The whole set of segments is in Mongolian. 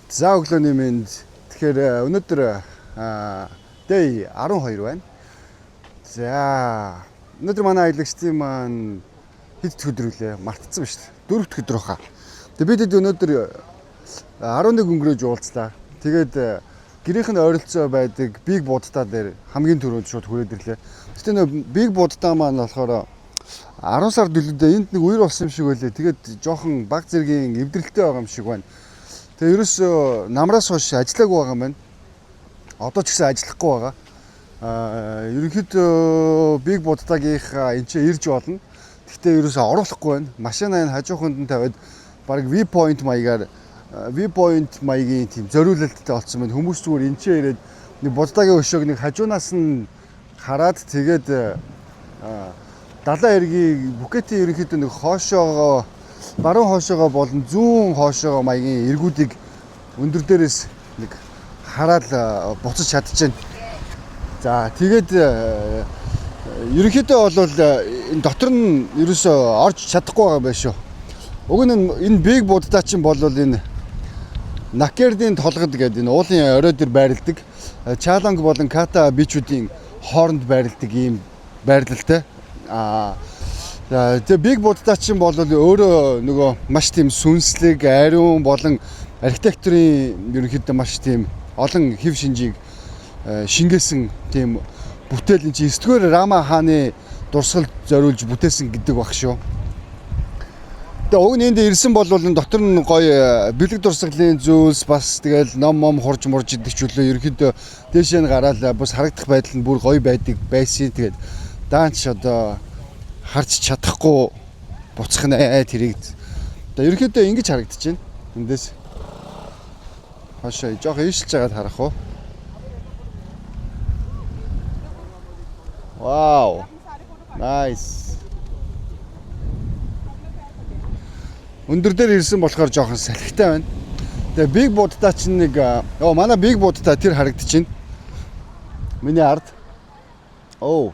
За, өглөөний мэнд. Тэгэхээр өнөөдөр day 12 байна. За, өнөөдөр манай аялагчдын маань хэд дэх өдөр үлээ? Мартцсан ба шүү дээ. Дөрөв дэх өдөр баха. Тэгээ бид хэд өнөөдөр 11 өнгөрөөж уулзлаа. Тэгээд гэрийнх нь ойролцоо байдаг Big Buddha дээр хамгийн түрүүнд шууд хүрээд ирлээ. Гэтэ нөө Big Buddha маань болохоор 10 сард үлдээ энд нэг үер болсон юм шиг байлээ. Тэгээд жоохон баг зэргийн эвдрэлтэй байгаа юм шиг байна. Тэгээ ерөөсөө намраас хойш ажиллаагүй байгаа юм байна. Одоо ч гэсэн ажиллахгүй байгаа. Аа, ерөнхийдөө Big Buddha-гийнхаа энэ ч ирж болно. Гэхдээ ерөөсөө оруулахгүй байна. Машина энэ хажууханд нь тавиад баг V point маягаар, V point маягийн тийм зориулалттай болсон байна. Хүмүүс зүгээр энэ ч ирээд нэг Буддагийн өшөөг нэг хажуунаас нь хараад, тэгээд далайн эргийг, Пхукетийн ерөнхийдөө нэг хоошоогоо, баруун хоошоогоо болон зүүн хоошоогоо маягийн эргүүдийг өндөр дээрээс нэг хараад буцаж чадчихэв. За, тэгээд ерөнхийдөө бол энэ дотор нь ерөөсөө орж чадахгүй байгаа юм байна шүү. Уг нь энэ Big Buddha чинь бол энэ Накердын толгод гэдэг энэ уулын орой дээр байрладаг. Чаланг болон Ката beach үүдийн хооронд байрладаг ийм байрлалтай. Аа, тэгээ Big Buddha чинь бол өөрөө нөгөө маш тийм сүнслэг, ариун болон архитектурын ерөнхийдөө маш тийм олон хэв шинжийг шингээсэн тийм бүтээл. Энэ чинь 9 дугаар Рама хааны дурсгалд зориулж бүтээсэн гэдэг баг шүү. Тэгээ уг нь энд ирсэн бол энэ дотор нь гоё бэлэг дурсгалын зүйлс, бас тэгэл ном мом хурж мурж идэх ч үлээ, ерөнхийдөө дээшээ нь гараал бас харагдах байдал нь бүр гоё байдаг байсан. Тэгээд даанч одоо харж чадахгүй буцах нэ тэрийг. Одоо ерөнхийдөө ингэж харагдаж байна. Эндээс хошоо жоох ийшилж байгаад харах уу? Вау. Nice. Өндөр дээр ирсэн болохоор жоохон салхитай байна. Тэгээ Big Buddha чинь нэг оо, манай Big Buddha тэр харагдаж байна. Миний ард. Оо.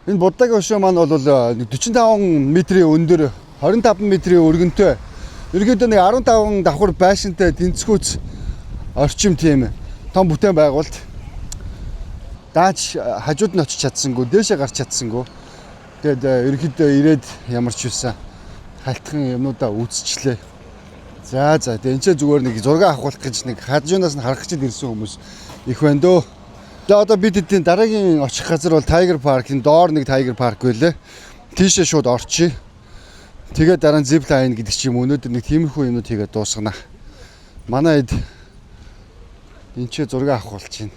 Энэ Буддагийн өшөө маань бол 45 метрийн өндөр, 25 метрийн өргөнтэй. Ерөнхийдөө нэг 15 давхар байшинтай тэнцвүүц орчим тийм том бүтээн байгуулалт. Даач хажууд нь очиж чадсангүй, дээшээ гарч чадсангүй. Тэгээд ерөнхийдөө ирээд ямар ч байсан халтхан юмнуудаа үзчихлээ. За, тэгээ энэ ч зүгээр нэг зураг авах гэж нэг хажуунаас нь харах гэж ирсэн хүмүүс их байна дөө. Тэгээ одоо бид эдийн дараагийн очих газар бол Tiger Park-ын доор нэг Tiger Park байлээ. Тийшээ шууд орчие. Тэгээ дараа нь zip line гэдэг чи юм, өнөөдөр нэг тиймэрхүү юмнууд хийгээд дуусгана. Манай хэд энэ ч зураг авах болж байна.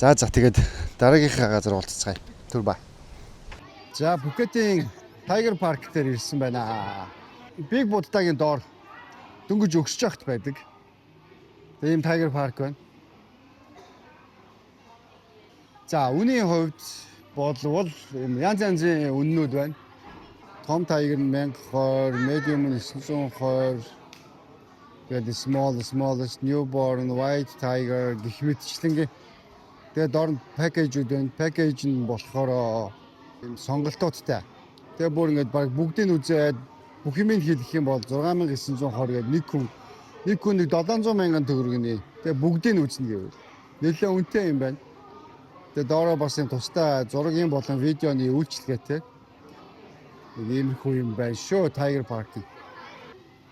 За, тэгээд дараагийнхаа газар уулзцгаая. Түр ба. За, Пхукетийн Tiger Park дээр ирсэн байна. Big Buddha-гийн доор дөнгөж өгсөж явахт байдаг. Тэгээ ийм Tiger Park байна. За, үнийн хувьд болвол ийм янз янзын үннүүд байна. Том Tiger нь 1020, medium нь 920, тэгээд small, smallest, newborn, white tiger гэх мэтчлэнгээ. Тэгээд доор нь package үүд байна. Package нь болохоор ийм сонголтуудтай. Тэгээ бүр ингээд баг бүгдийг үзээд бүх юмыг хийх юм бол 6920 гээд нэг хүн нэг 700 мянган төгрөгний. Тэгээ бүгдийг үзнэ гэвэл нэлээд үнэтэй юм байна. Тэгээ доороо бас юм тусдай зургийн болон видеоны үйлчилгээтэй. Нэг иймэрхүү юм байна шүү Tiger Park.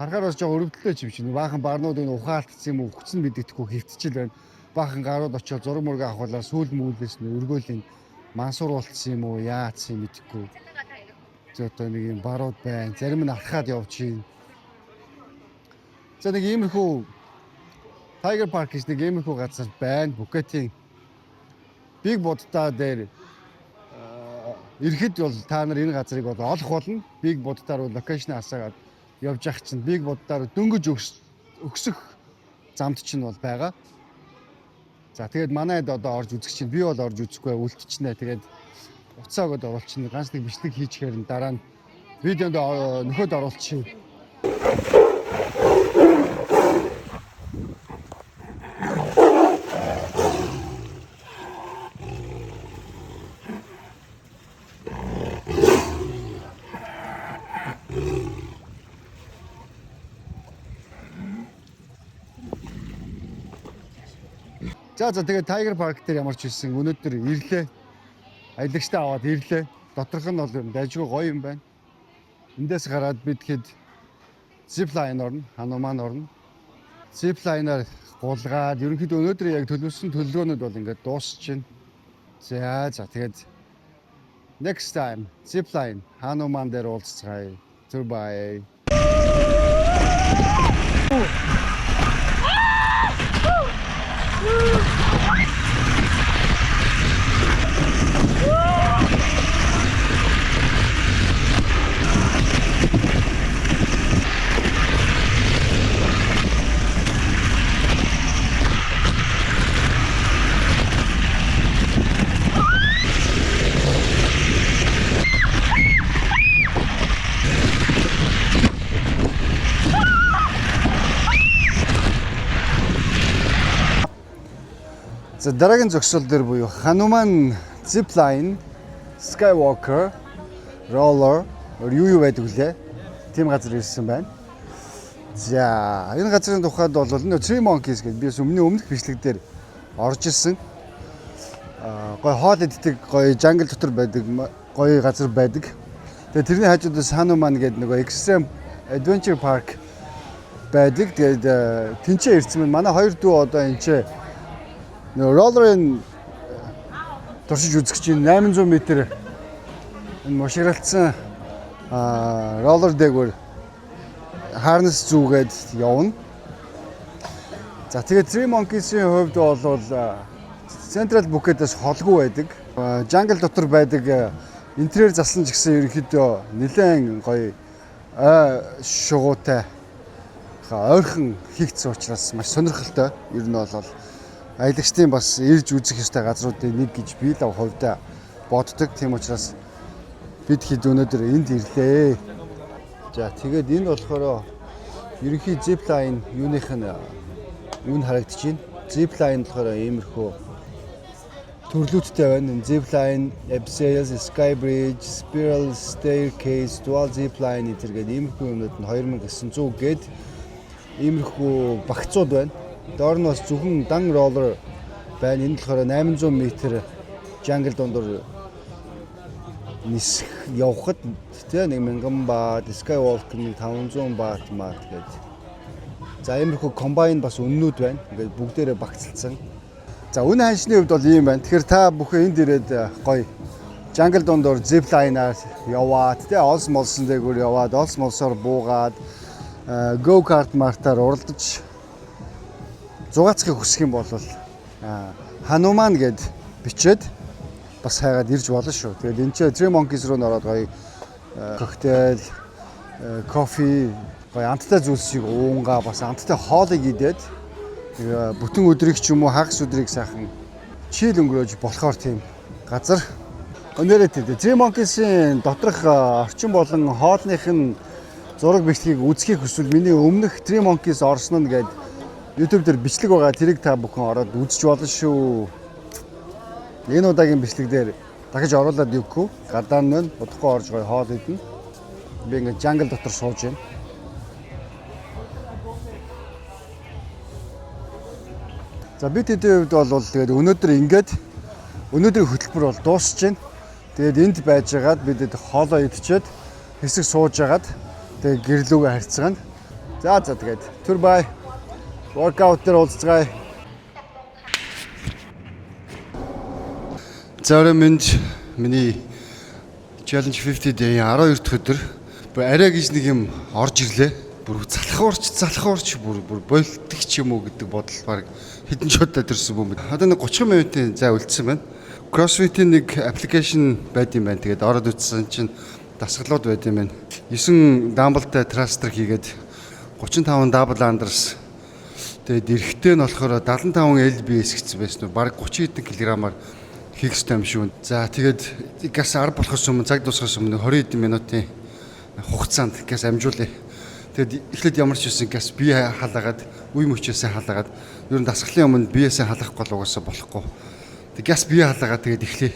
Харахаар бас жоо өрөвдөлтэй ч юм шиг. Баахан барнууд энэ ухаалтсан юм уу, хүцэн мэддэхгүй хөвтчил байна. Баахан гарууд очиод зураг мураг авахлаа сүүл мүүлээс нь өргөөлин мансууруулсан юм уу, яатсан юм мэдэхгүй. За, одоо нэг юм барууд байна. Зарим нь алхаад явж байна. За, нэг иймэрхүү Tiger Park гэж нэг иймэрхүү газар байна. Пхукетийн Big Buddha дээр ирэхэд бол та нар энэ газрыг бол олох болно. Big Buddha руу location асаагаад явж явах чинь Big Buddha руу дөнгөж өгсөх замд чинь бол байгаа. За, тэгээд манайд одоо орж үзэх чинь би бол орж үзэхгүй, үлдчихнэ. Тэгээд уцаа өгöd оруулчихна. Ганц нэг бичлэг хийчихээр нь дараа нь видеонд нөхөд оруулчих. За, тэгээд Tiger Park дээр ямар ч хэлсэн өнөөдөр ирлээ. Аялагчтай аваад ирлээ. Доторх нь бол юм дайжгүй гоё юм байна. Эндээс гараад бид хэд zip line орно, Хануман орно. Zip line-аар гулгаад ерөнхийдөө өнөөдөр яг төлөвлөсөн төлөвлөгөөнүүд бол ингээд дуусч байна. За, тэгээд next time zip line Хануман дээр уулзцгаая. Түр bye. За, дараагийн зогсоол дээр буюу Хануман zip line, Skywalker, roller юу юу байдаг вүлээ? Тийм газар ирсэн байна. За, энэ газрын тухайд бол нөө Three Monkeys гэдэг би өмнө өмнөх бичлэг дээр орж ирсэн. Аа, гой хоол иддэг, гой jungle дотор байдаг гоё газар байдаг. Тэгээ тэрний хажуудаас Хануман гэдэг нөгөө Extreme Adventure Park байдаг. Тэгээд тэнцээ ирсэн байна. Манай хоёр дүү одоо энэ ч нөгөө roller-ын туршиж үзэх чинь 800 м энэ мушгиралцсан roller дээгүүр harness зүүгээд явна. За, тэгээд Three Monkeys-ийн хувьд бол Central Phuket-ээс холгүй байдаг. Jungle дотор байдаг, интерьер заслан ч гэсэн ерөнхийдөө нэлээд гоё ой шугуутай ойрхон хийгдсэн учраас маш сонирхолтой. Ер нь бол аялагчдын бас ирж үзэх ёстой газруудын нэг гэж би л хувьдаа боддог. Тийм учраас бид хэд өнөөдөр энд ирлээ. За, тэгээд энэ болохоор ерөнхий zip line юуных нь үн харагдаж байна. Zip line болохоор иймэрхүү төрлүүдтэй байна. Zip line, abseil, sky bridge, spiral staircase, dual zip line энэ гээд иймэрхүү юмнууд нь 2900 гээд иймэрхүү багцууд байна. Доор нь бас зөвхөн дан roller байна. Энэ болохоор 800 м jungle дундуур нисэх явхад тэ 1000 бат, Skywalk нэг 500 бат мат гээд. За, иймэрхүү combine бас үннүүд байна. Ингээд бүгдээрээ багцлцсан. За, үнэ ханшны хувьд бол ийм байна. Тэгэхээр та бүхэн энд ирээд гоё jungle дундуур zip line-аар яваад тэ олс молсон дээгүүр яваад олс молсоор буугаад go kart мартаар уралдаж зугаацахыг хүсэх юм бол Хануман гэд бичээд бас хайгаад ирж болно шүү. Тэгээд энэ ч Three Monkeys руу н ороод гоё коктейл, кофе, гоё амттай зүйлсийг уунгаа бас амттай хоолыг идээд бүтэн өдрийг ч юм уу хагас өдрийг сайхан chill өнгөрөөж болохоор тийм газар. Өнөөрэй тийм Three Monkeys-ийн доторх орчин болон хоолных нь зураг бичлэгийг үзэхийг хүсвэл миний өмнөх Three Monkeys орсон нь гээд YouTube дээр бичлэг байгаа. Тэрийг та бүхэн ороод үзэж болно шүү. Энэ удаагийн бичлэг дээр дахиж оруулаад өгөхгүй. Гадаа нь удахгүй орж гоё хоол идэнэ. Би ингээд jungle дотор сууж байна. За, бид хэдийн хувьд бол тэгээд өнөөдөр ингээд өнөөдрийн хөтөлбөр бол дуусч байна. Тэгээд энд байжгаад бид хоолоо идчихэд хэсэг сууж агаад тэгээд гэрлүүгээ харьцгаана. За, тэгээд түр bye. Workout дээр уулзцгаая. За, орой мэнд. Миний Challenge 50 day 12 дахь өдөр. Бүр арай гэж нэг юм орж ирлээ. Бүр залхуурч залхуурч бүр болтих ч юм уу гэдэг бодол баг хэдэн ч удаа төрсөн бөмбөг. Одоо нэг 30 минутын зай үлдсэн байна. CrossFit-ийн нэг application байд юм байна. Тэгээд ороод үзсэн чинь дасгалууд байд юм байна. 9 dumbbell-тай thruster хийгээд 35 double unders. Тэгээд эрэхтэй нь болохоор 75 LBS гэсэн байсан уу? Бараг 30 хэдэн килограммаар хийх ёстой юм шүү. За, тэгээд газ 10 болохоос өмнө, цаг дуусахаас өмнө 20 хэдэн минутын хугацаанд газ амжуулъя. Тэгээд эхлээд ямар ч байсан газ бие халаагаад, үе мөчөөсөө халаагаад, ер нь дасгалын өмнө биеэсээ халаахгүй бол угаасаа болохгүй. Тэгээд газ бие халаагаад тэгээд эхлэе.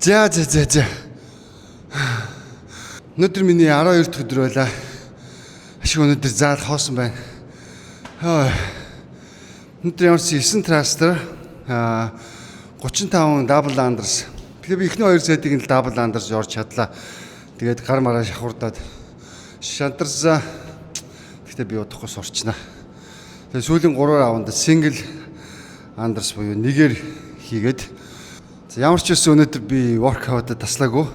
За. Өнөөдөр миний 12 дахь өдөр байлаа. Ашиг өнөөдөр заал хоосон байна. Хой. Өнөөдөр ямар ч 9 thruster, 35 double unders. Тэгэхээр би эхний хоёр set ийг нь double unders орж чадлаа. Тэгээд гар мараа шахуурдаад шантарсан. Гэхдээ би удахгүй сурчнаа. Тэгээд сүүлийн 3 раунд single unders буюу нэгээр хийгээд, за, ямар ч байсан өнөөдөр би workout таслаагүй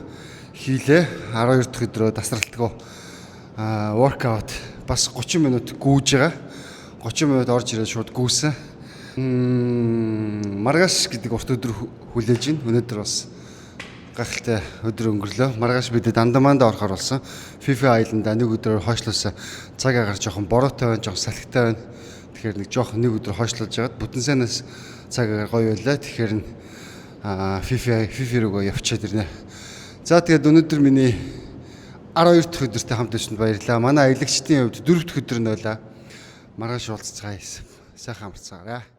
хийлээ. 12 дахь өдрөө тасралтгүй workout, бас 30 минут гүйж байгаа. 30 минут орж ирээд шууд гүйсэн. Маргааш гэдэг урт өдөр хүлээж байна. Өнөөдөр бас гайхалтай өдөр өнгөрлөө. Маргааш бид Андаманд орохоор болсон. Phi Phi Island нэг өдрөөр хойшлуулсан. Цаг агаар жоохон бороотой байна, жоохон салхитай байна. Тэгэхээр нэг жоохон нэг өдөр хойшлуулж байгаад бүтэн сайнаас цаг агаар гоё байлаа. Тэгэхээр нь Phi Phi Phi Phi рүүгээ явчаад ирнэ. За, тэгээд өнөөдөр миний 12 дахь өдөртэй хамт байсан баярлалаа. Манай аялагчдын хувьд 4 дахь өдөр нь байлаа. Маргааш уулзцгаая. Сайхан амарцгаарай.